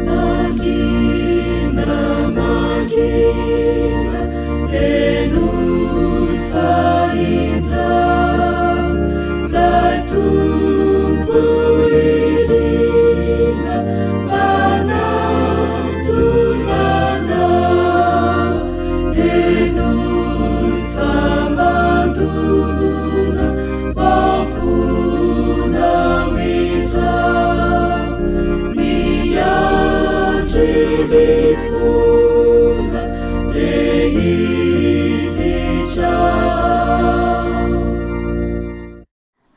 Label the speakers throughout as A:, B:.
A: Mangina, mangina, henoy fa injao 'Lay Tompo irina manatona anao. Henoy fa mandona am-ponao izao. Miandry mifona te hiditra ao.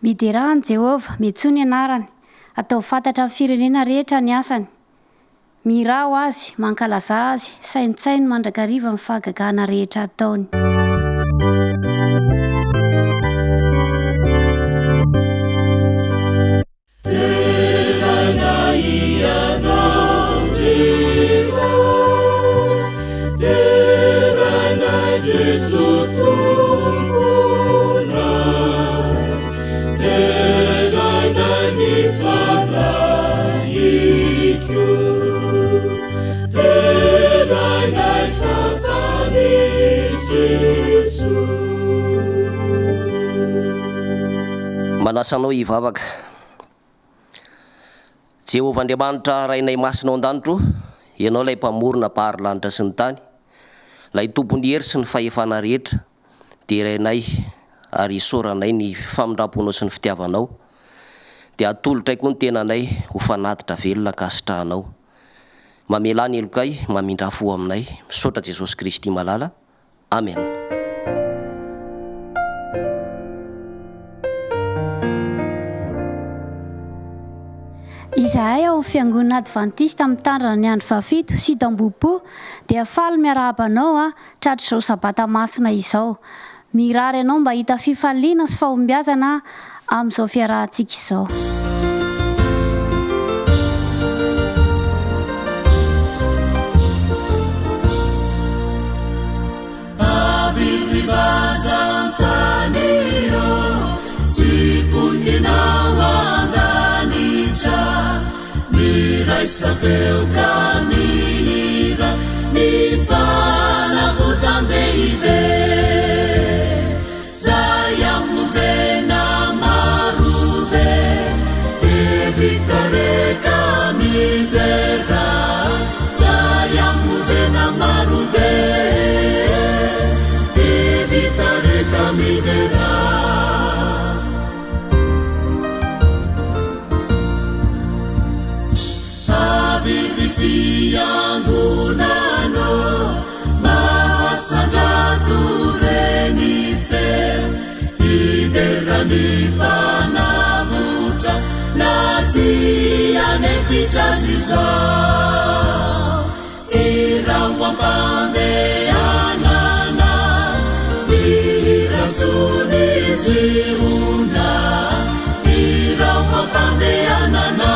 B: Miderà an'i Jehovah, miantsoa ny anarany, ataovy fantatra amin'ny firenena rehetra ny asany. Mihirà ho azy, mankalazà azy, saintsaino mandrakariva ny fahagagana rehetra ataony.
A: Deraina Ianao ry Ray, deraina Jeso Tomponay, deraina ny Fanahiko, deraina fa Mpamonjy Jeso.
C: Manasa anao hivavaka. Jehovah Andriamanitra Rainay Masina ao an-danitra o, Ianao ilay Mpamorona Mpahary lanitra sy ny tany, ilay Tompon'ny hery sy ny fahefana rehetra, derainay ary isaoranay ny famindram-ponao sy ny fitiavanao, dia atolotray koa ny tenanay ho fanatitra velona ankasitrahanao. Mamelà ny helokay, mamindrà fo aminay. Misaotra Jesosy Kristy malala. Amen.
B: Izahay ao amin'ny Fiangonana Advantista Mitandrina ny Andro Fahafito, Sud Ambohipo, dia faly miarahaba anao tratr'izao Sabata Masina izao. Mirary anao mba hahita fifaliana sy fahombiazana amin'izao fiarahantsika izao.
A: Zay amonjena marobe de vita reka midera Zay amonjena marobe de vita reka midera. Avy ry fiangonana Mahasandrato reny feo Hidera ny Mpanavotra Na dia anefitra azy izao Hirao am-pandehanana Mihira soa ny Ziona Hirao am-pandehanana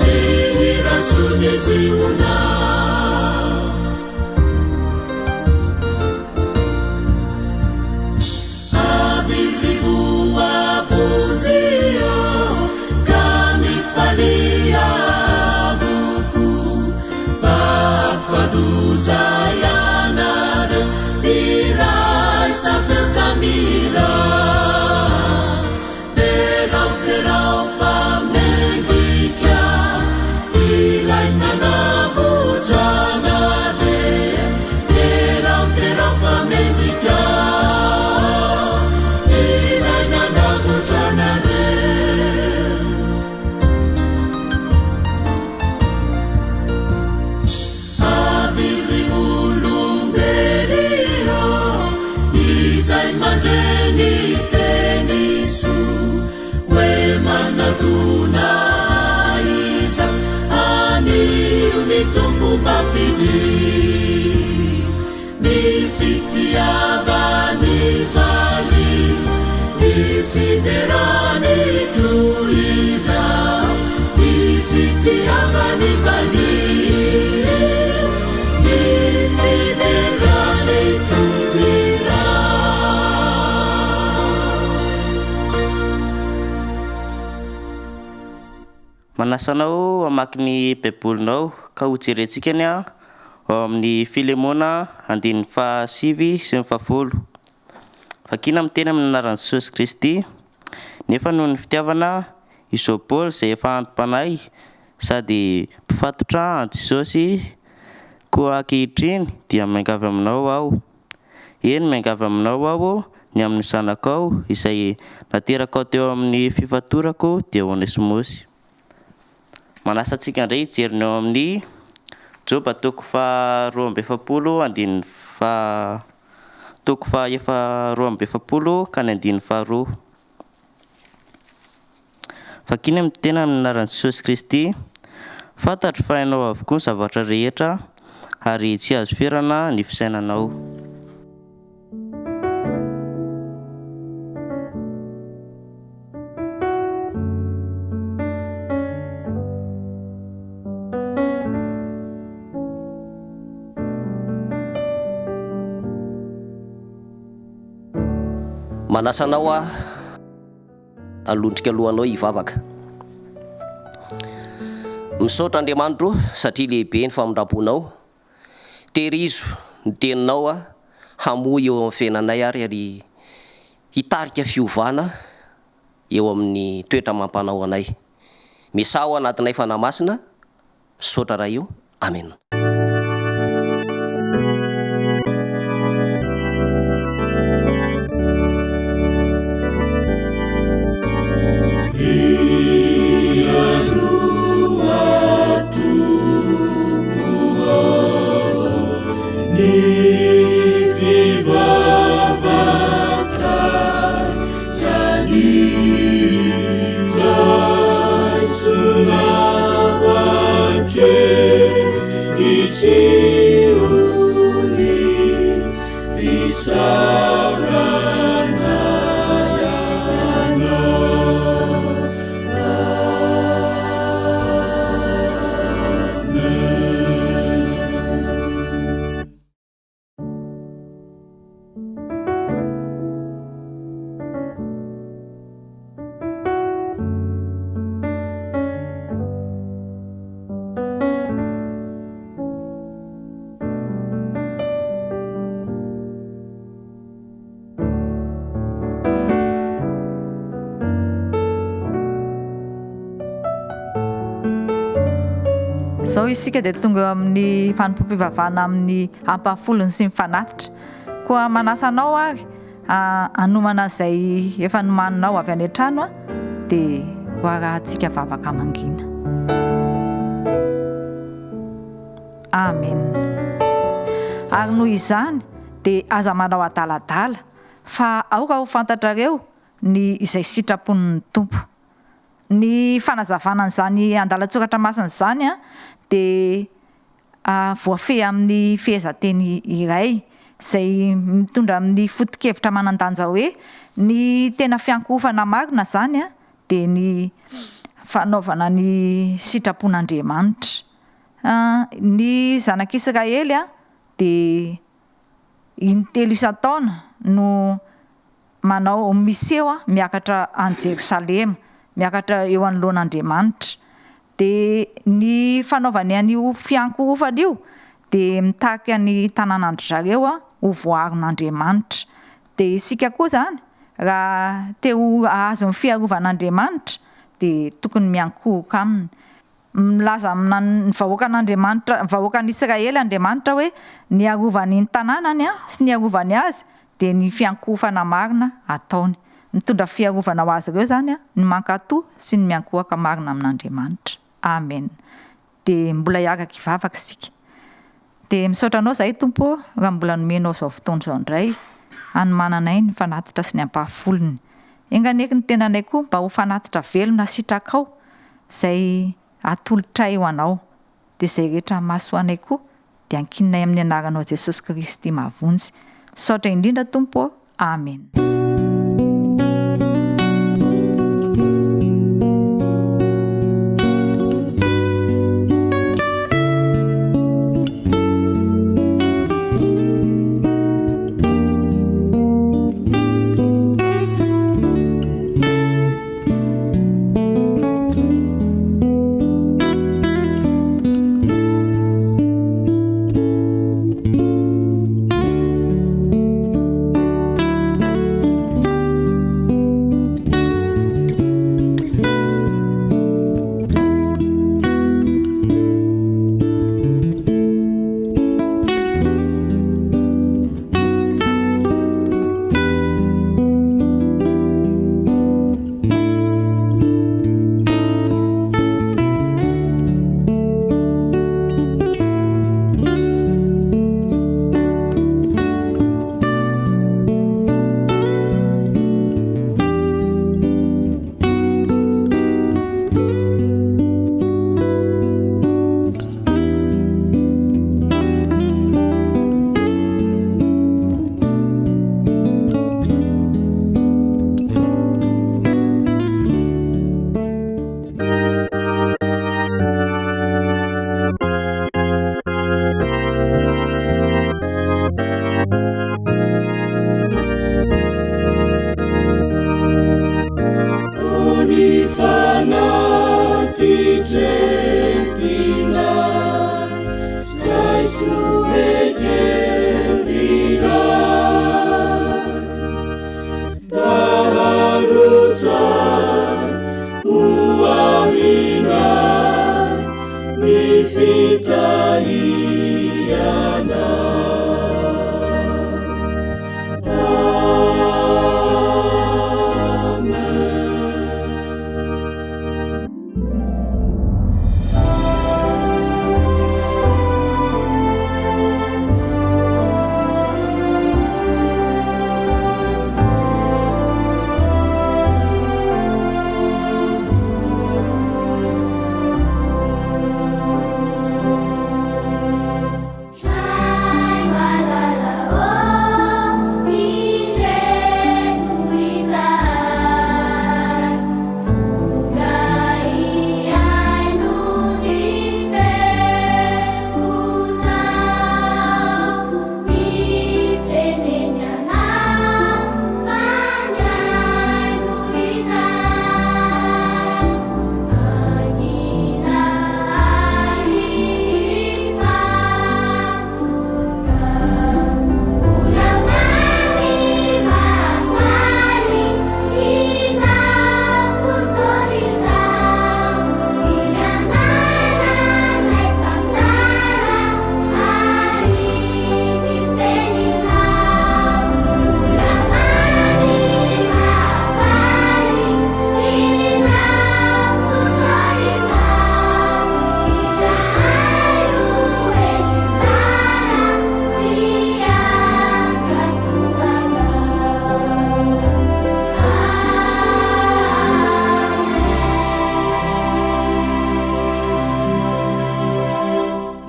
A: Mihira soa ny Ziona Avy ry voavonjy ô, ka mifalia avokoa, fa afa-doza ianareo, miraisa feo ka mihirà. fitiavany valio, ny fiderany tohina, ny fitiavany valio, ny fiderany tohina.
D: Manasa anao hamaky ny Baibolinao ka hojerentsika ny ao amin'ny Filemona andininy fahasivy sy ny fahafolo. Vakina amin'ny teny amin'ny anaran'i Jesosy Kristy, Nefa noho ny fitiavana, izao Paoly izay efa anti-panahy sady mpifatotra an'i Jesosy, koa ankehitriny dia miangavy aminao aho, eny miangavy aminao aho ny amin'ny zanakao izay naterakao teo amin'ny fifatorako dia Onesimosy. Manasa antsika indray hijery ny ao amin'ny Joba toko faha 42 andininy faha toko faha efa 42 ka ny andininy faharoa. Vakina amin'ny tena amin'ny anaran'i Jesosy Kristy, Fantatro fa hainao avokoa ny zavatra rehetra ary tsy azo ferana ny fisainanao.
C: Manasa anao aho halondrika alohanao hivavaka. Misaotra Andriamanitro satria lehibe ny famindram-ponao. Tehirizo ny teninao hamoha eo amin'ny fiainanay ary ary hitarika fiovana eo amin'ny toetra amam-panao anay. Miasaha ao anatinay Fanahy Masina. Misaotra Ray o. Amen.
E: Izao isika dia tonga eo amin'ny fanompoam-pivavahana amin'ny ampahafolony sy ny fanatitra. Koa manasa anao ary hanomana izay efa nomaninao avy any an-trano dia ho arahantsika vavaka mangina. Amena. Ary noho izany dia aza manao adaladala, fa aoka ho fantatrareo ny izay sitrapon'ny Tompo. Ny fanazavana an'izany andalan-tsoratra masina izany dia voafehy amin'ny fehezanteny iray izay mitondra amin'ny foto-kevitra manan-danja hoe ny tena fiankohofana marina izany dia ny fanaovana ny sitrapon'Andriamanitra. Ny zanak'Israely dia intelo isan-taona no manao miseho miakatra any Jerosalema, miakatra eo anoloan'Andriamanitra. Dia ny fanaovany an'io fiankohofana io dia mitarika ny tanànan-dry zareo ho voaaron'Andriamanitra. Dia isika koa izany raha te ho hahazo ny fiarovan'Andriamanitra dia tokony miankohoka aminy. Milaza amina ny vahoakan'Andriamanitra, vahoakan'Israely Andriamanitra hoe ny harovany ny tanànany sy ny harovany azy dia ny fiankohofana marina ataony. Mitondra fiarovana ho azy ireo izany ny mankatò sy ny miankohoka marina amin'Andriamanitra. Amen. Dia mbola hiaraka hivavaka isika. Dia misaotra Anao izahay Tompo ô raha mbola nomenao izao fotoana izao indray hanomananay ny fanatitra sy ny ampahafolony. Enga anie ny tenanay koa mba ho fanatitra velona sitrakao izay atolotray ho Anao. Dia izay rehetra mahasoa anay koa. dia ankininay amin'ny anaranao Jesosy Kristy mahavonjy. Misaotra indrindra Tompo ô. Amen.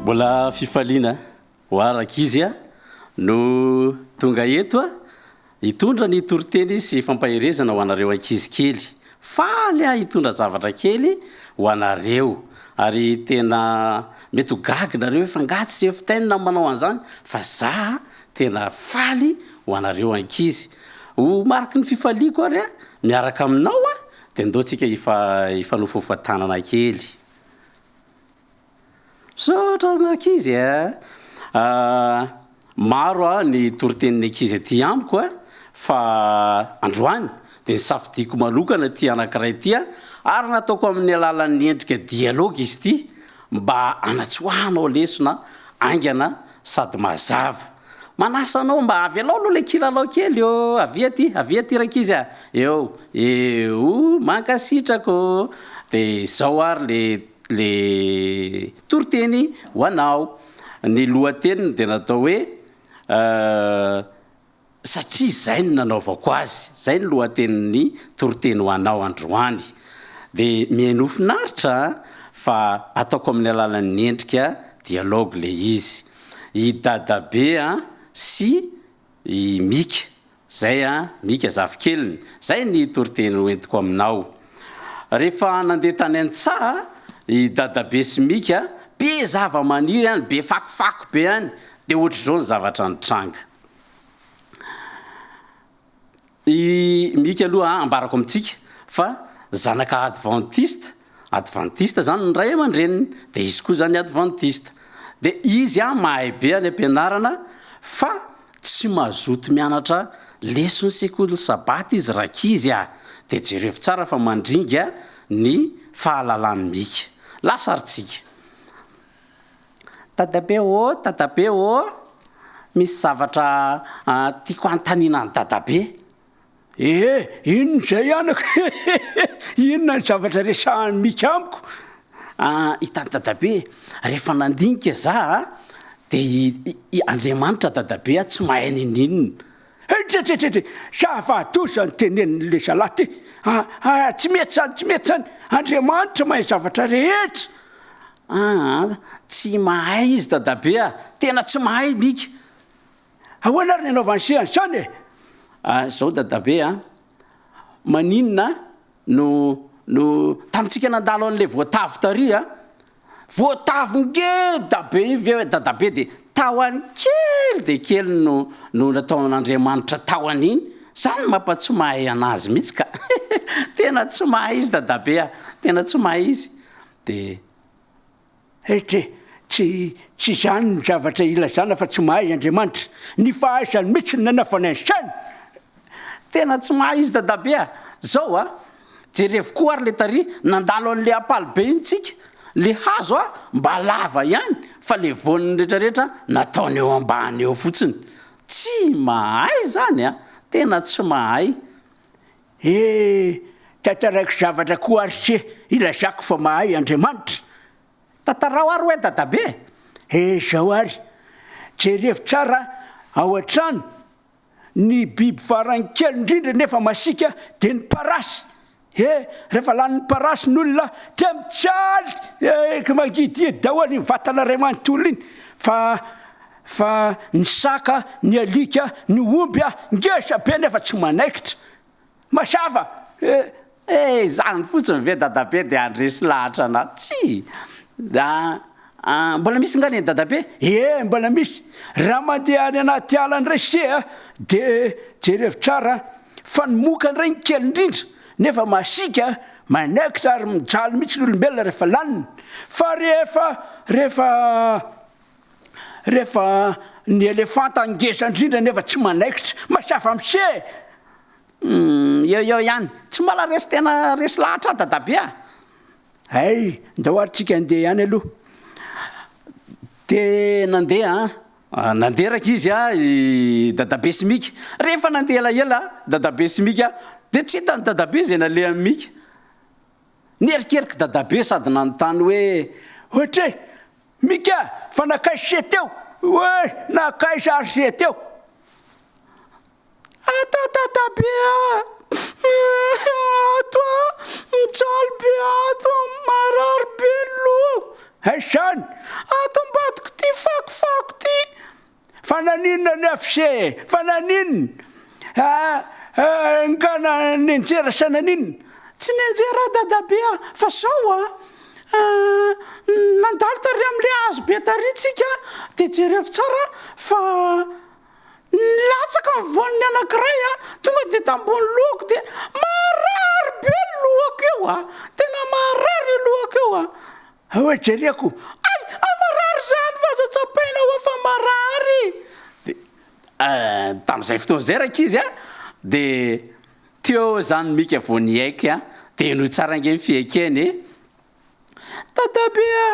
F: Mbola fifaliana ho ahy rankizy a no tonga eto a hitondra ny toriteny sy fampaherezana ho anareo ankizy kely. Faly aho hitondra zavatra kely ho anareo ary tena mety ho gaga nareo hoe fa nga tsy Seftaine no manao an'izany fa za tena faly ho anareo ankizy. Ho mariky ny fifaliako ary miaraka aminao dia ndao tsika hifanofaofa tanana kely. Misaotra ny ankizy a! Maro ny toritenin'ny ankizy aty amiko a, fa androany dia nisafidiako manokana ity anankiray ity ary nataoko amin'ny alalan'ny endrika dialogue izy ity mba hanatsoahanao lesona haingana sady mazava. Manasa anao mba avelao aloha ilay kilalao kely ô! Avia aty, avia aty rankizy a! Eo, eo, mankasitraka ô! Dia izao ary le Le toriteny ho anao. Ny lohateniny dia natao hoe Satria izay no nanaovako azy. Izay no lohatenin'ny toriteny ho anao androany. Dia mihainoa finaritra fa ataoko amin'ny alalan'ny endrika dialogue ilay izy. I Dadabe a sy i Mika. Zay a, Mika zafikeliny. Zay ny toriteny hoentiko aminao. Rehefa nandeha tany an-tsaha i Dadabe sy Mika, be zava-maniry any, be fakofako be any, dia ohatr'izao ny zavatra nitranga. I Mika aloha ambarako amintsika fa zanaka advantista, advantista zany ny ray aman-dreniny, dia izy koa zany advantista. Dia izy an mahay be any am-pianarana fa tsy mazoto mianatra leson'ny sekoly sabata izy rankizy a! Dia jerevo tsara fa mandringa ny fahalalan'i Mika. Lasa ary tsika. Dadabe ô, dadabe ô, misy zavatra tiako hanontaniana an'i dadabe.
G: Ee, inona izay anaka? Inona ny zavatra resahan'i Mika amiko?
F: Ah, hitan'i dadabe, rehefa nandinika za dia i, i Andriamanitra dadabe tsy mahay n'inon'inona.
G: Etreetreetre, zava-doza ny tenenin'ilay zalahy ty. Ah, ah, tsy mety izany, tsy mety izany. Andriamanitra mahay zavatra rehetra.
F: Ah, tsy mahay izy dadabe a, tena tsy mahay Mika.
G: Ahoana ary ny anaovan'i se an'izany e?
F: Ah, izao dadabe a, maninona no, no, tamintsika nandalo an'ilay voatavo tary a, Voatavo ngeda be io ve hoe dadabe dia tahony kely dia kely no no nataon'Andriamanitra tahony iny, zany mampa tsy mahay anazy mihitsy ka, tena tsy mahay izy dadabe a, tena tsy mahay izy, dia.
G: Hetra e, tsy tsy izany ny zavatra ilazana fa tsy mahay Andriamanitra, ny fahaizany mihitsy no nanaovana an'izany.
F: Tena tsy mahay izy dadabe a! Zao a! Jerevo koa ary le tary, nandalo an'le ampalibe iny tsika, le hazo a mba lava ihany fa le voany retraretra nataony eo ambany eo fotsiny. Tsy mahay zany a! Tena tsy mahay.
G: He! Tantaraiko zavatra koa ary se ilazako fa mahay Andriamanitra.
F: Tantarao ary hoe dadabe!
G: He zao ary, jerevo tsara ao an-trano Ny biby farany kely indrindra nefa masiaka dia ny parasy. He, rehefa lanin'ny parasy ny olona dia mijaly eh, mangidihidy daholo iny vatana iray manontolo iny. Fa fa ny saka, ny alika, ny omby ah, ngeza be nefa tsy manaikitra. Mazava eh.
F: Eh, izany fotsiny ve dadabe dia handresy lahatra anah? Tsia! Ah, mbola misy nga ny an'i dadabe?
G: Ie, mbola misy. Raha mandeha any anaty ala indray se a, dia jerevo tsara fa ny moka indray ny kely indrindra, nefa masiaka, manaikitra ary mijaly mihitsy ny olombelona rehefa laniny. Fa rehefa, rehefa, rehefa ny elefanta ngeza indrindra nefa tsy manaikitra. Mazava am'se e!
F: Humm, eo eo ihany. Tsy mbola resy tena resy lahatra aho dadabe a!
G: Hay, ndao ary tsika handeha ihany aloha.
F: Dia nandeha an, nandeha rankizy a, i dadabe sy Mika. Rehefa nandeha elaela dadabe sy Mika, dia tsy hitan'i dadabe izay nalehan'i Mika. Nierikerika dadabe sady nanontany hoe.
G: Ohatry e! Mika, fa nankaiza se teo? Oe, nankaiza ary se teo?
F: Ato dadabe a! Ato a! Mijaly be ato a! Marary be ny lohako!
G: Aiza izany?
F: Ato ambadiko ty fakofako ty!
G: Fa naninona ny FC e? Fa naninona? Ah, nga nenjera sa naninona?
F: Tsy nenjera aho dadabe a! Fa zao a! Nandalo tary amin'ilay hazo be tary tsika dia jerevo tsara fa Nilatsaka ny voaniny anankiray a, tonga dia tambony lohako dia marary be ny lohako eo a, tena marary io lohako eo a.
G: Hoe jereko,
F: ay, ay marary izany fa aza tsapaina hoa fa marary. Dia tamin'izay fotoana izay rankizy a, dia teo izany Mika vao niaiky a, dia henoy tsara ange ny fiaikeny e. Dadabe a!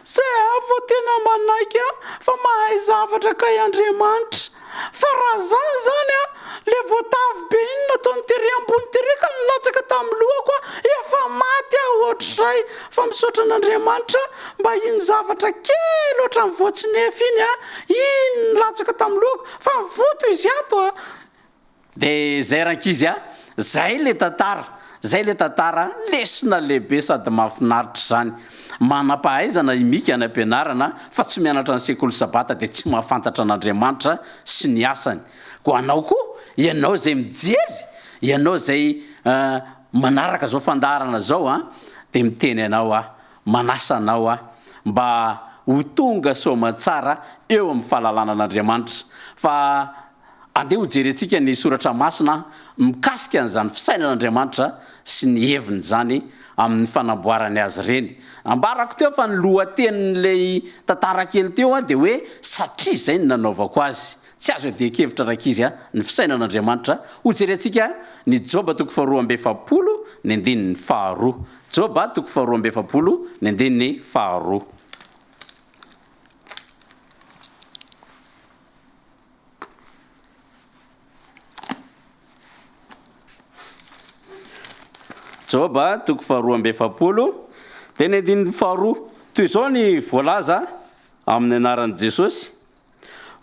F: Zay aho vao tena manaiky a fa mahay zavatra kay Andriamanitra. Fa raha zany zany a, le voatavo be iny nataony tery ambony tery ka nilatsaka tamin'ny lohako a, efa maty aho ohatr'izay. Fa misaotra an'Andriamanitra mba iny zavatra kely ohatran'ny voatsinefy iny a, iny nilatsaka tamin'ny lohako fa mivoto izy ato a. De zay rankizy a! Zay le tantara! Zay le tantara, lesona lehibe sady mahafinaritra izany. Manam-pahaizana i Mika any am-pianarana fa tsy mianatra ny sekoly sabata dia tsy mahafantatra an'Andriamanitra sy ny asany. Koa anao koa, ianao izay mijery, ianao izay manaraka izao fandaharana izao an, dia miteny anao aho, manasa anao aho mba ho tonga soamantsara eo amin'ny fahalalana an'Andriamanitra. Fa Andeha hojerentsika ny soratra masina mikasika an'izany fisainan'Andriamanitra sy ny heviny izany amin'ny fanamboarany azy ireny. Ambarako teo fa ny lohatenin'ilay tantara kely teo dia hoe satria izay no nanaovako azy. Tsy azo iadian-kevitra rankizy ny fisainan'Andriamanitra. Hojerentsika ny Joba toko faharoa amby efapolo ny andininy faharoa. Joba toko faharoa amby efapolo ny andininy faharoa. Joba toko faharoa amby efapolo, dia ny andininy faharoa. Toy izao ny voalaza amin'ny anaran'i Jesosy,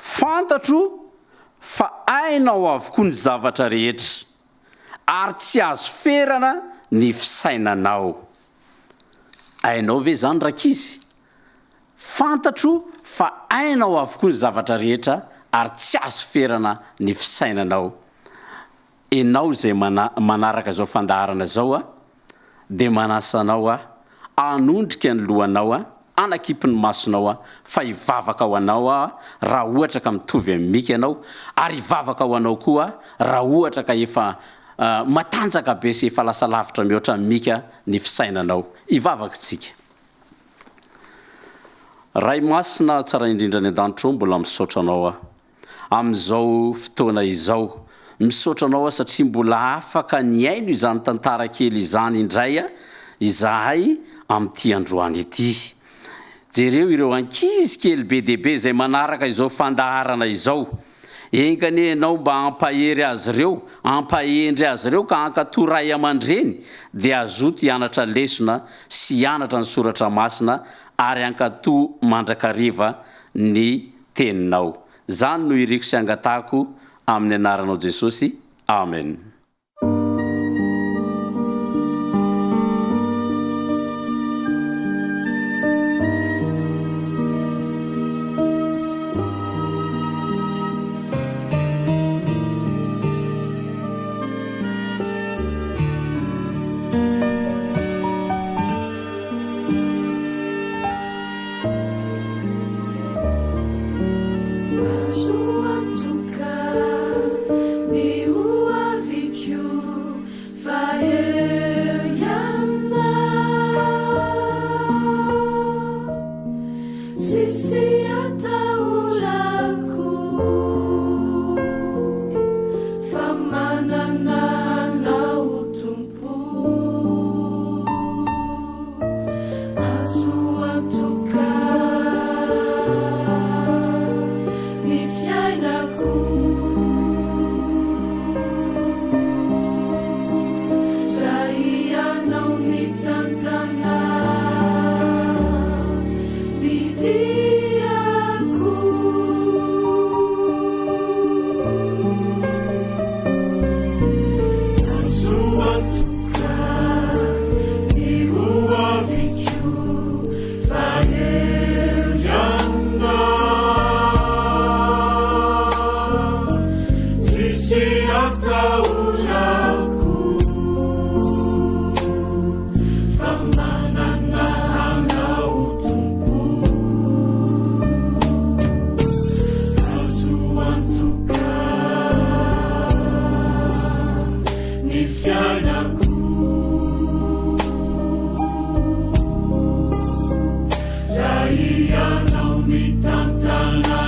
F: Fantatro fa hainao avokoa ny zavatra rehetra, ary tsy azo ferana ny fisainanao. Hainao ve izany rankizy? Fantatro fa hainao avokoa ny zavatra rehetra ary tsy azo ferana ny fisainanao. Enao izay manaraka izao fandaharana izao a, dia manasa anao aho hanondrika ny lohanao a, hanakipy ny masonao aho fa hivavaka ho anao aho raha ohatra ka mitovy amin'i Mika ianao ary hivavaka ho anao koa aho raha ohatra ka efa matanjaka be sy efa lasa lavitra mihoatra an'i Mika ny fisainanao. Hivavaka isika. Ray Masina tsara indrindra any an-danitra ô mbola misaotra anao aho amin'izao fotoana izao. Misaotra anao aho satria mbola afaka nihaino izany tantara kely izany indray izahay amin'ity androany ity. Jereo ireo ankizy kely be dia be izay manaraka izao fandaharana izao. Enga anie ianao mba hampahery azy ireo, hampahendry azy ireo ka hankatò ray aman-dreny, dia hazoto hianatra lesona sy hianatra ny soratra masina ary hankatò mandrakariva ny teninao. Izany no iriko sy angatahako amin'ny anaranao Jesosy. Amen.
A: Azo antoka ny ho aviko fa eo ianao. Tsisy atahorako fa manana anao Tompo. Azo antoka ny fiainako raha ianao mitantana ny diako. Azo antoka ny ho aviko fa eo ianao. Tsisy atahorako fa manana anao Tompo. Azo antoka ny fiainako raha ianao mitantana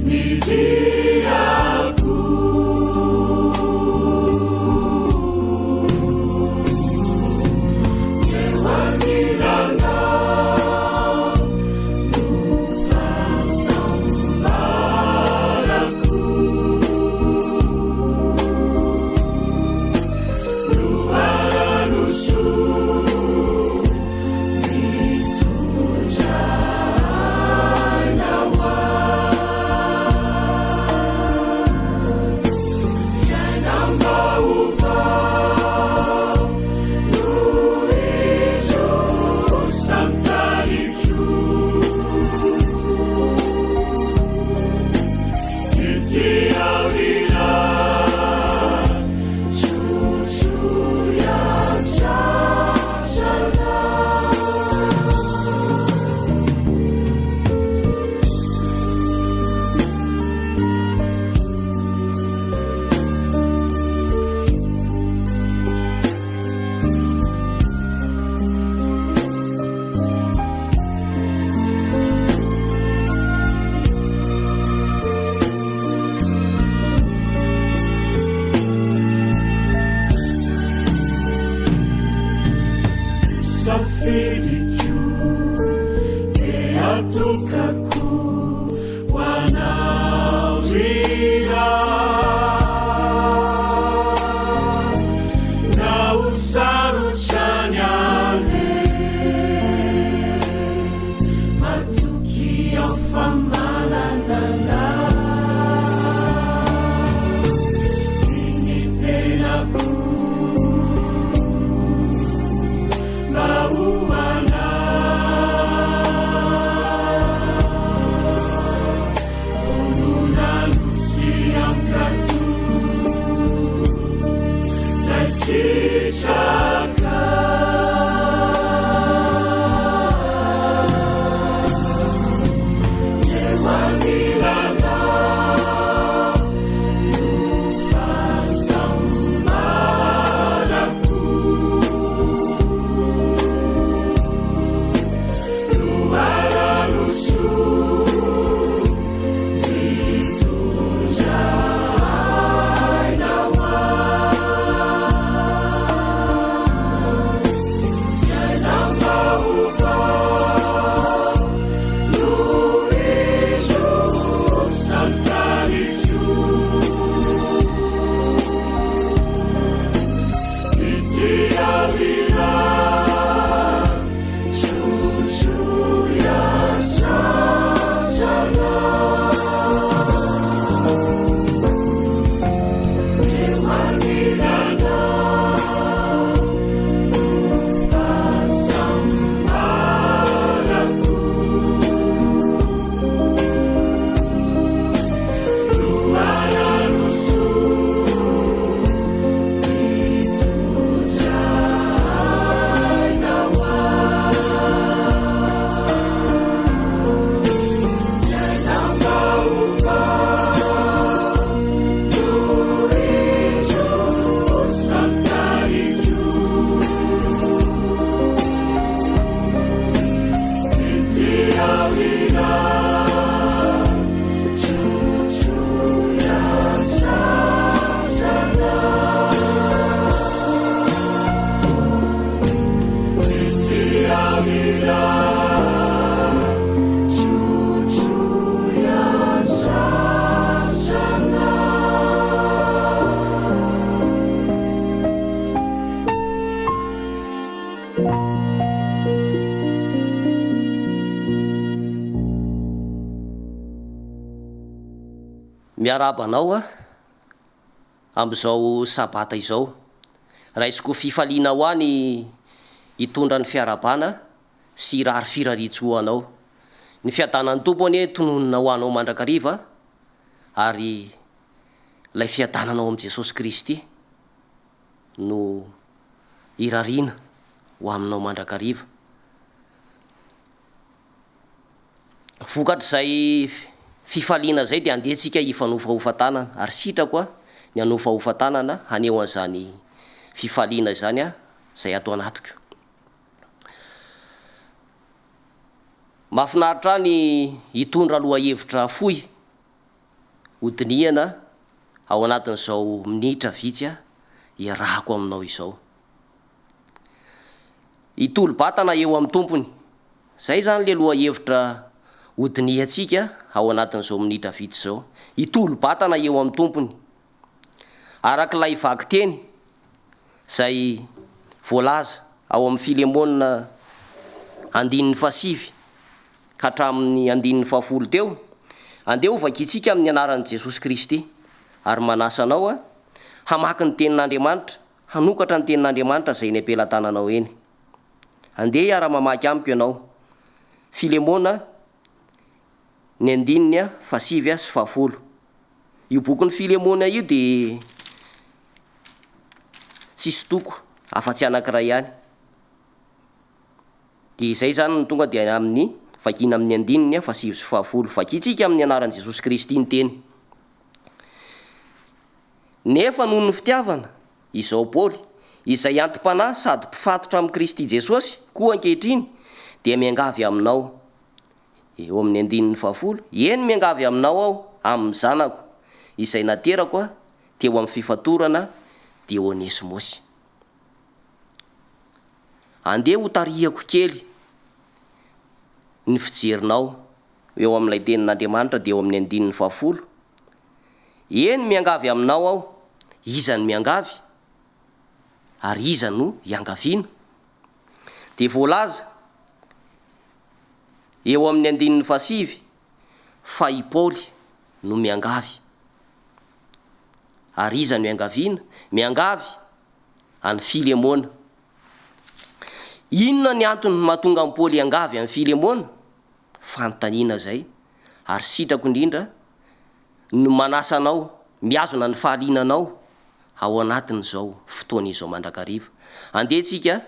A: ny diako.
C: Miarahaba anao aho amin'izao sabata izao. Raisiko fifaliana ho ahy ny hitondra ny fiarahabana sy hirary firariantsoa ho anao. Ny fiadanan'ny Tompo anie tononina ho anao mandrakariva ary ilay fiadanana ao amin'i Jesosy Kristy no irariana ho aminao mandrakariva. Vokatr'izay fifaliana izay dia andeha tsika hifanofahofa tanana ary sitrako ny hanofahofa tanana haneho an'izany fifaliana izany izay ato anatiko. Mahafinaritra ahy ny hitondra lohahevitra fohy hodinihana ao anatin'izao minitra vitsy iarahako aminao izao. Hitolo-batana eo amin'ny Tompony. Izay izany ilay lohahevitra hodinihantsika ao anatin'izao minitra vitsy izao. Hitolo-batana eo amin'ny Tompony. Araka ilay vakiteny izay voalaza ao amin'ny Filemona andininy fahasivy ka hatramin'ny andininy fahafolo teo, andeha hovakintsika amin'ny anaran'i Jesosy Kristy ary manasa anao hamaky ny Tenin'Andriamanitra, hanokatra ny Tenin'Andriamanitra izay eny am-pelatananao eny. Andeha hiara-mamaky amiko ianao. Filemona, ny andininy fahasivy sy fahafolo. Io bokin'i Filemona io dia tsisy toko afa-tsy anankiray ihany. Dia izay izany no tonga dia amin'ny vakiana amin'ny andininy fahasivy sy fahafolo. Vakintsika amin'ny anaran'i Jesosy Kristy ny teny. Nefa noho ny fitiavana, izao Paoly, izay anti-panahy sady mpifatotra amin'i Kristy Jesosy, koa ankehitriny, dia miangavy aminao, eo amin'ny andininy fahafolo, eny miangavy aminao aho amin'ny zanako, izay naterako aho teo amin'ny fifatorana, dia Onesimosy. Andeha hotarihako kely ny fijerinao eo amin'ilay tenin'Andriamanitra dia eo amin'ny andininy fahafolo, Eny miangavy aminao aho, iza no miangavy? Ary iza no iangaviana? Dia voalaza eo amin'ny andininy fahasivy fa i Paoly no miangavy. Ary iza no iangaviana? Miangavy an'i Filemona. Inona ny antony mahatonga an'i Paoly hiangavy an'i Filemona? Fanontaniana izay, ary sitrako indrindra no manasa anao mihazona ny fahaliananao ao anatin'izao fotoana izao mandrakariva. Andeha tsika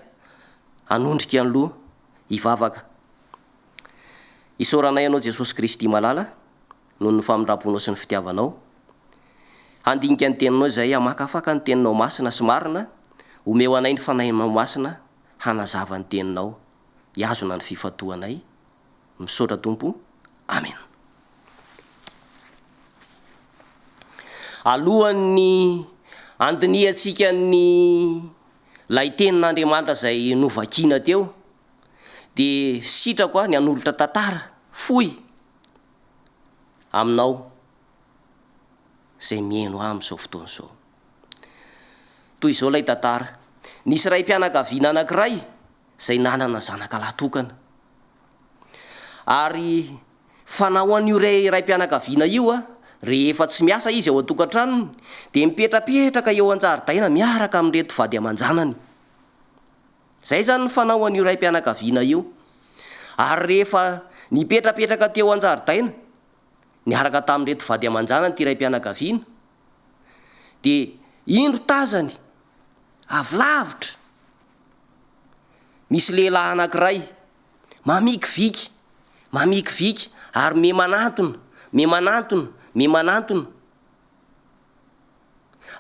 C: hanondrika ny loha hivavaka. Isaoranay Anao Jesosy Kristy malala noho ny famindram-ponao sy ny fitiavanao. Handinika ny Teninao izahay, hamakafaka ny Teninao masina sy marina, omeo anay ny Fanahinao Masina hanazava ny Teninao, hihazona ny fifantohanay. Misaotra Tompo. Amen. Alohan'ny handinihantsika ny lay tenin'Andriamanitra izay novakiana teo dia sitrako ny hanolotra tantara fohy aminao izay mihaino ahy amin'izao fotoana izao. Toy izao ilay tantara, nisy raim-pianakaviana anankiray izay nanana zanaka lahy tokana. Ary fanao an'io ray raim-pianakaviana io, rehefa tsy miasa izy ao an-tokantranony, dia mipetrapetraka eo an-jaridaina miaraka amin'ireto vady aman-janany. Izay izany ny fanao an'io raim-pianakaviana io. Ary rehefa nipetrapetraka teo an-jaridaina niaraka tamin'ireto vady aman-janany ity raim-pianakaviana, dia indro tazany avy lavitra misy lehilahy anankiray mamikiviky, mamikiviky ary me manantona, me manantona, me manantona.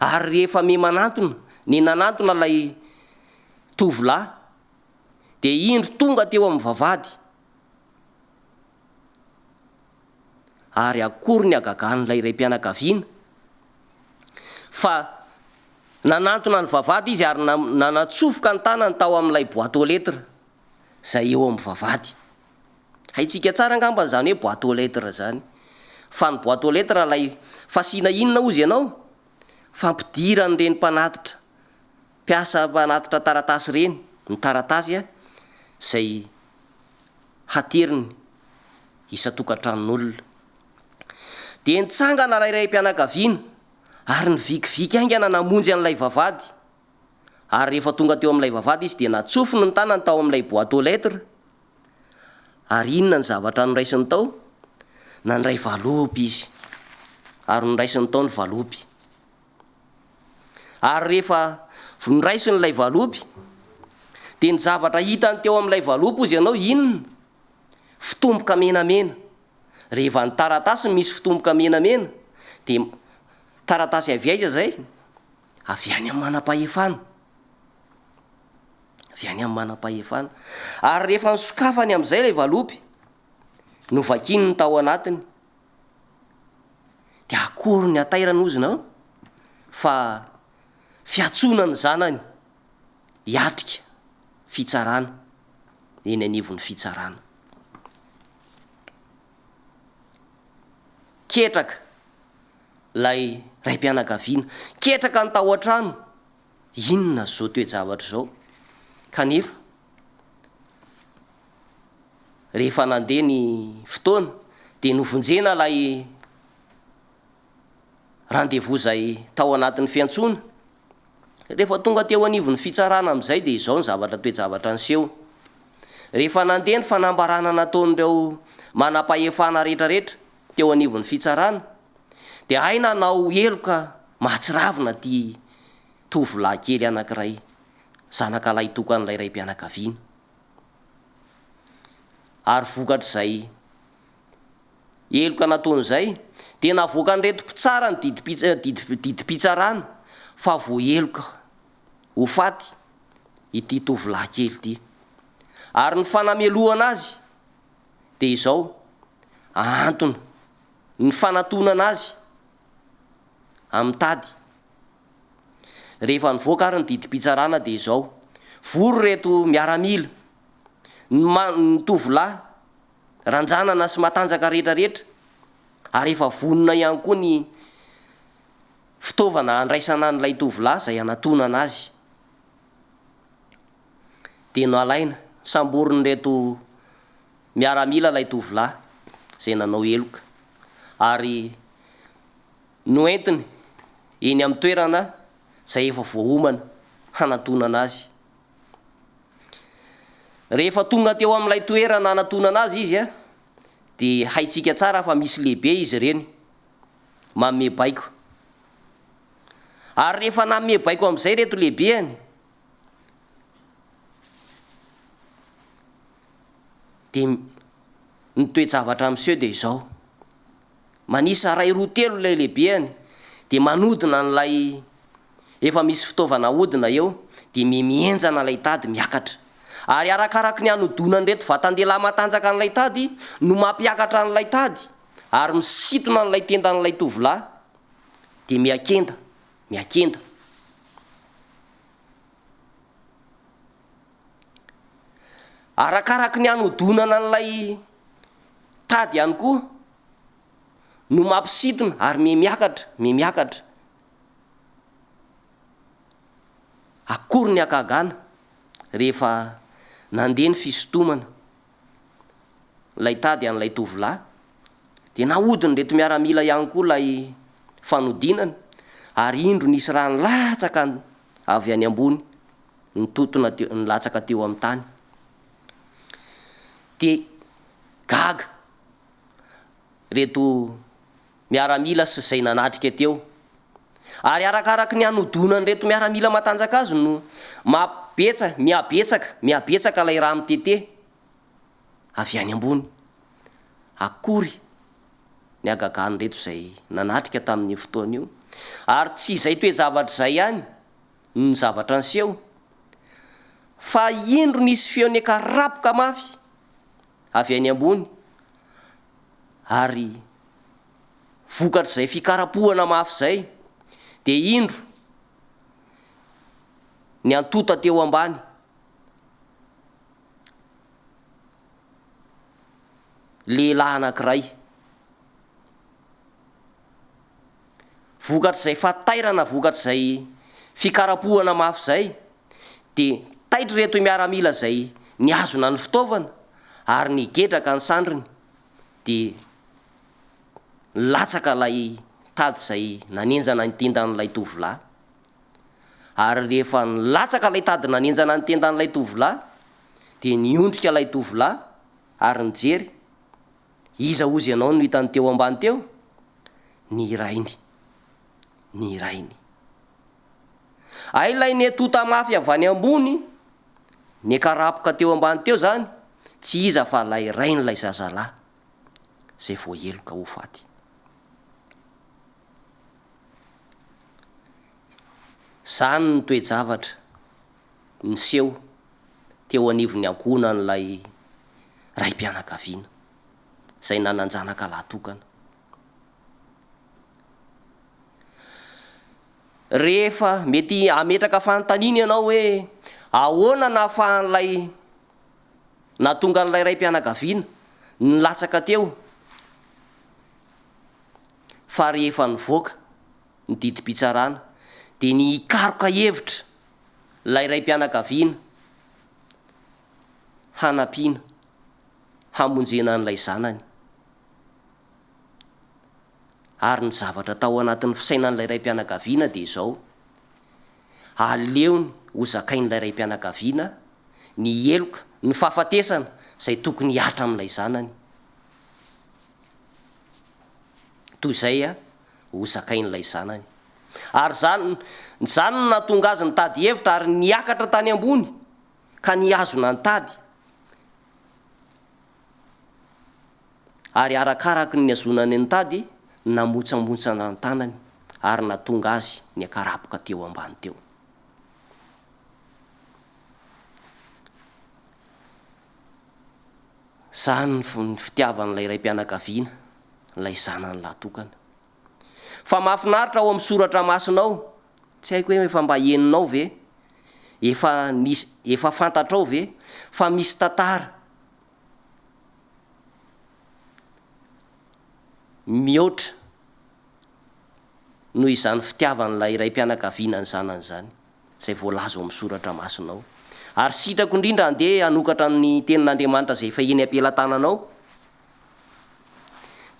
C: Ary rehefa me manantona, ny nanantona ilay tovolahy, dia indro tonga teo amin'ny vavahady. Ary akory ny hagagan'ilay raim-pianakaviana fa nanantona ny vavahady izy ary nanatsofoka ny tanany tao amin'ilay boîte aux lettres izay eo amin'ny vavahady. Haintsika tsara angamba izany hoe boîte aux lettres izany. Fa ny boîte aux lettres ilay fasiana inona hozy ianao? Fampidiran'ireny mpanatitra, mpiasa mpanatitra taratasy ireny, ny taratasy izay hateriny isan-tokantranon'olona. Dia nitsangana ilay raim-pianakaviana ary nivikiviky haingana namonjy an'ilay vavahady. Ary rehefa tonga teo amin'ilay vavahady izy dia natsofony ny tanany tao amin'ilay boîte aux lettres. Ary inona ny zavatra noraisiny tao? Nandray valopy izy. Ary noraisiny tao ny valopy. Ary rehefa noraisiny ilay valopy, dia ny zavatra hitany teo amin'ilay valopy hozy ianao inona? Fitomboka menamena. Rehefa ny taratasy misy fitomboka menamena, dia taratasy avy aiza izay? Avy any amin'ny manam-pahefana. Avy any amin'ny manam-pahefana. Ary rehefa nosokafany amin'izay ilay valopy, novakiny ny tao anatiny, dia akory ny hatairana hozy nao fa fiantsoana ny zanany hiatrika fitsarana eny anivon'ny fitsarana. Ketraka ilay raim-pianakaviana. Ketraka ny tao an-trano. Inona izao toe-javatra izao? Kanefa, rehefa nandeha ny fotoana, dia novonjena ilay rendez-vous izay tao anatin'ny fiantsoana. Rehefa tonga teo anivon'ny fitsarana amin'izay dia izao ny zavatra toe-javatra niseho. Rehefa nandeha ny fanambarana nataon'ireo manam-pahefana rehetrarehetra teo anivon'ny fitsarana. Dia hay nanao heloka mahatsiravina ity tovolahy kely anankiray, zanaka lahitokan'ilay raim-pianakaviana. Ary vokatr'izay heloka nataony izay, dia navoakan'ireto mpitsara ny didim-pitsarana fa voaheloka ho faty ity tovolahy kely ity. Ary ny fanamelohana azy dia izao, ahantona ny fanatonana azy amin'ny tady. Rehefa nivoaka ary ny didim-pitsarana dia izao, vory ireto miaramila, ny ma- ny tovolahy, ranjanana sy matanjaka rehetra rehetra, ary efa vonona ihany koa ny fitaovana handraisana an'ilay tovolahy izay hanatonana azy. Dia nalaina, samborin'ireto miaramila ilay tovolahy izay nanao heloka, ary noentiny eny amin'ny toerana izay efa voaomana hanatonana azy. Rehefa tonga teo amin'ilay toerana hanatonana azy izy dia haintsika tsara fa misy lehibe izy ireny manome baiko. Ary rehefa nanome baiko amin'izay ireto lehibeny dia ny toe-javatra miseho dia izao, manisa iray roa telo ilay lehibeny dia manodina an'ilay efa misy fitaovana ahodina eo dia miha-mihenjana ilay tady miakatra. Ary arakaraky ny hanodonan'ireto vatan-dehilahy matanjaka an'ilay tady no mampiakatra an'ilay tady ary misintona an'ilay tendan'ilay tovolahy dia miha-kenda, miha-kenda. Arakaraky ny hanodonana an'ilay tady ihany koa no mampisintona ary miha-miakatra, miha-miakatra. Akory ny hakagana rehefa nandeha ny fisintomana ilay tady an'ilay tovolahy dia nahodin'ireto miaramila ihany koa ilay fanodinana ary indro nisy rà nilatsaka avy any ambony nitotona teo nilatsaka teo amin'ny tany. Dia gaga ireto miaramila sy izay nanatrika teo. Ary arakaraky ny hanodonan'ireto miaramila matanjaka azy no mahabetsa mihabetsaka mihabetsaka ilay rà mitete avy any ambony. Akory ny hagagan'ireto izay nanatrika tamin'io fotoana io. Ary tsy izay toe-javatra izay ihany no zavatra niseho, fa indro nisy feo nikarapoka mafy avy any ambony, ary vokatr'izay fikarapohana mafy izay, dia indro niantota teo ambany lehilahy anankiray. Vokatr'izay fahatairana vokatr'izay fikarapohana mafy izay dia taitra ireto miaramila izay nihazona ny fitaovana ary nigedraka ny sandriny dia nilatsaka ilay tady izay nanenjana ny tendan'ilay tovolahy. Ary rehefa nilatsaka ilay tady nanenjana ny tendan'ilay tovolahy dia niondrika ilay tovolahy ary nijery, iza hozy ianao no hitany teo ambany teo? Ny rainy. Ny rainy. Hay ilay niantota mafy avy any ambony, nikarapoka teo ambany teo izany, tsy iza fa ilay rain'ilay zazalahy izay voaheloka ho faty. Izany no toe-javatra niseho teo anivon'ny ankohonan'ilay raim-pianakaviana izay nanan-janaka lahy tokana. Rehefa mety hametraka fanontaniana ianao hoe ahoana nahafahan'ilay nahatonga an'ilay raim-pianakaviana nilatsaka teo fa rehefa nivoaka ny didim-pitsarana dia ny hikaroka hevitra ilay raim-pianakaviana hanampiana hamonjena an'ilay zanany. Ary ny zavatra tao anatin'ny fisainan'ilay raim-pianakaviana dia izao, aleony ho zakain'ilay raim-pianakaviana ny heloka, ny fahafatesana izay tokony hihatra amin'ilay zanany, toy izay. ho zakain'ilay zanany. Ary izany, izany no nahatonga azy nitady hevitra ary niakatra tany ambony ka nihazona ny tady. Ary arakaraky ny nihazonany ny tady, namontsamontsana ny tanany ary nahatonga azy niakarapoka teo ambany teo. Izany ny fitiavan'ilay raim-pianakaviana ilay zanany lahy tokana. Fa mahafinaritra ao amin'ny soratra masina ao, tsy haiko hoe efa mba henonao ve, efa nisy, efa fantatrao ve fa misy tantara mihoatra noho izany fitiavan'ilay raim-pianakaviana ny zanany izany, izay voalaza ao amin'ny soratra masina ao. Ary sitrako indrindra handeha hanokatra ny tenin'Andriamanitra izay efa eny am-pelatananao,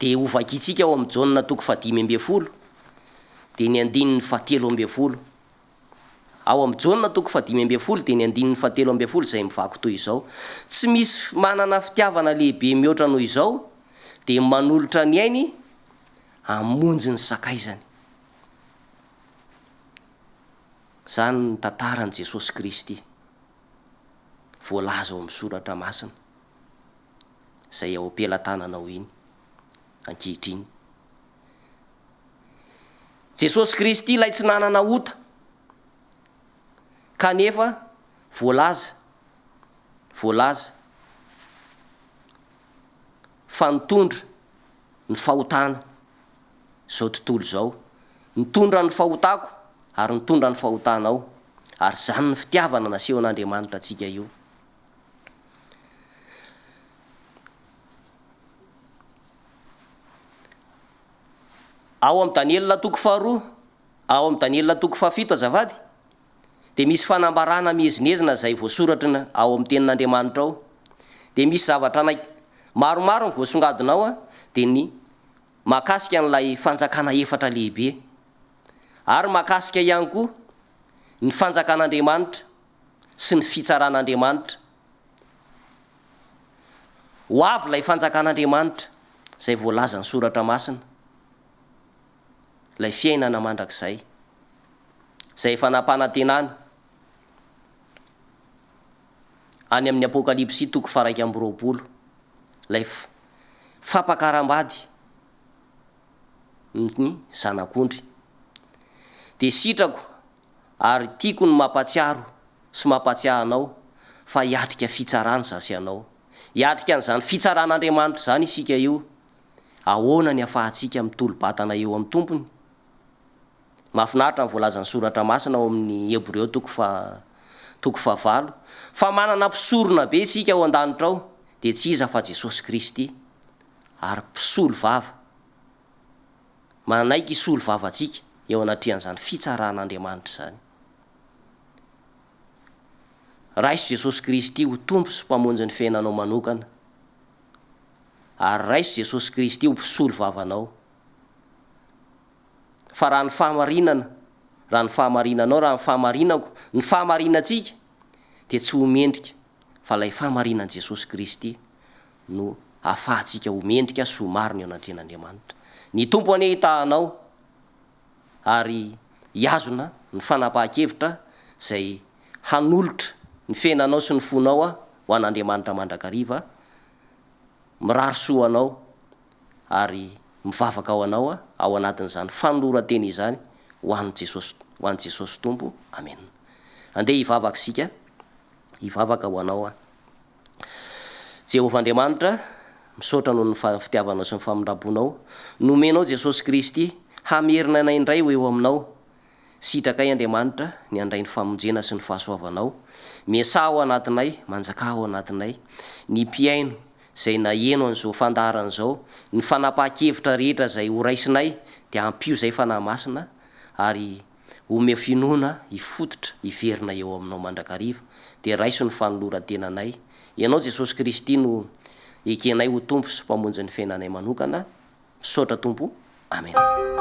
C: dia hovakintsika ao amin'ny Jaona toko fahadimy ambin'ny folo, dia ny andininy fahatelo ambin'ny folo. Ao amin'ny Jaona toko fahadimy ambin'ny folo dia ny andininy fahatelo ambin'ny folo izay mivaky toy izao, Tsy misy manana fitiavana lehibe mihoatra noho izao, dia manolotra ny ainy hamonjy ny sakaizany. Izany ny tantaran'i Jesosy Kristy voalaza ao amin'ny soratra masina izay ao am-pelatananao iny ankehitriny. Jesosy Kristy ilay tsy nanana ota kanefa voalaza voalaza fa nitondra ny fahotana izao tontolo izao, nitondra ny fahotako ary nitondra ny fahotanao, ary izany ny fitiavana nasehon'Andriamanitra antsika io. Ao amin'ny Daniela toko faharoa, ao amin'ny Daniela toko fahafito azafady, dia misy fanambarana miezinezina izay voasoratry ny ao amin'ny tenin'Andriamanitra ao. Dia misy zavatra anay maromaro ny voasongadina ao dia ny mahakasika an'ilay fanjakana efatra lehibe. Ary mahakasika ihany koa ny fanjakan'Andriamanitra sy ny fitsaran'Andriamanitra. Ho avy ilay fanjakan'Andriamanitra izay voalazan'ny Soratra Masina, ilay fiainana mandrakizay, izay efa nampanantenana any amin'ny Apokalypsy toko faha-21, ilay fampakaram-bady ny Zanak'ondry. Dia sitrako ary tiako ny mampatsiaro sy mampatsiahy anao fa hiatrika fitsarana izaho sy ianao. Hiatrika an'izany fitsaran'Andriamanitra izany isika io. Ahoana ny afahantsika mitolo-batana eo amin'ny Tompony? Mahafinaritra ny voalazan'ny Soratra Masina ao amin'ny Hebreo toko faha toko fahavalo fa manana mpisorona be isika ao an-danitra ao, dia tsy iza fa Jesosy Kristy, ary mpisolo vava. Manaiky hisolo vava antsika eo anatrehan'izany fitsaran'Andriamanitra izany. Raiso Jesosy Kristy ho Tompo sy Mpamonjy ny fiainanao manokana, ary raiso Jesosy Kristy ho mpisolo vavanao. Fa raha ny fahamarinana, raha ny fahamarinanao, raha ny fahamarinako, ny fahamarinantsika, dia tsy ho mendrika fa ilay fahamarinan'i Jesosy Kristy no ahafahantsika ho mendrika sy ho marina eo anatrehan'Andriamanitra. Ny Tompo anie hitaha anao ary hihazona ny fanapahan-kevitra izay hanolotra ny fiainanao sy ny fonao ho an'Andriamanitra mandrakariva. Mirary soa ho anao ary mivavaka ho anao ao anatin'izany fanoloran-tena izany ho an'i Jesosy, ho an'i Jesosy Tompo. Amena. Andeha hivavaka isika. Hivavaka ho anao aho. Jehovah Andriamanitra, misaotra noho ny fitiavanao sy ny famindram-ponao nomenao Jesosy Kristy hamerina anay indray ho eo aminao. Sitrakay Andriamanitra ny handray ny famonjena sy ny fahasoavanao. Miasà ao anatinay, manjakà ao anatinay. Ny mpihaino izay naheno an'izao fandaharana izao, ny fanapahan-kevitra rehetra izay horaisinay dia ampio izay Fanahy Masina ary Omeo finoana hifototra hiverina eo aminao mandrakariva, dia raiso ny fanoloran-tenanay. Ianao Jesosy Kristy no ekenay ho Tompo sy Mpamonjy ny fiainanay manokana. Misaotra Tompo. Amena.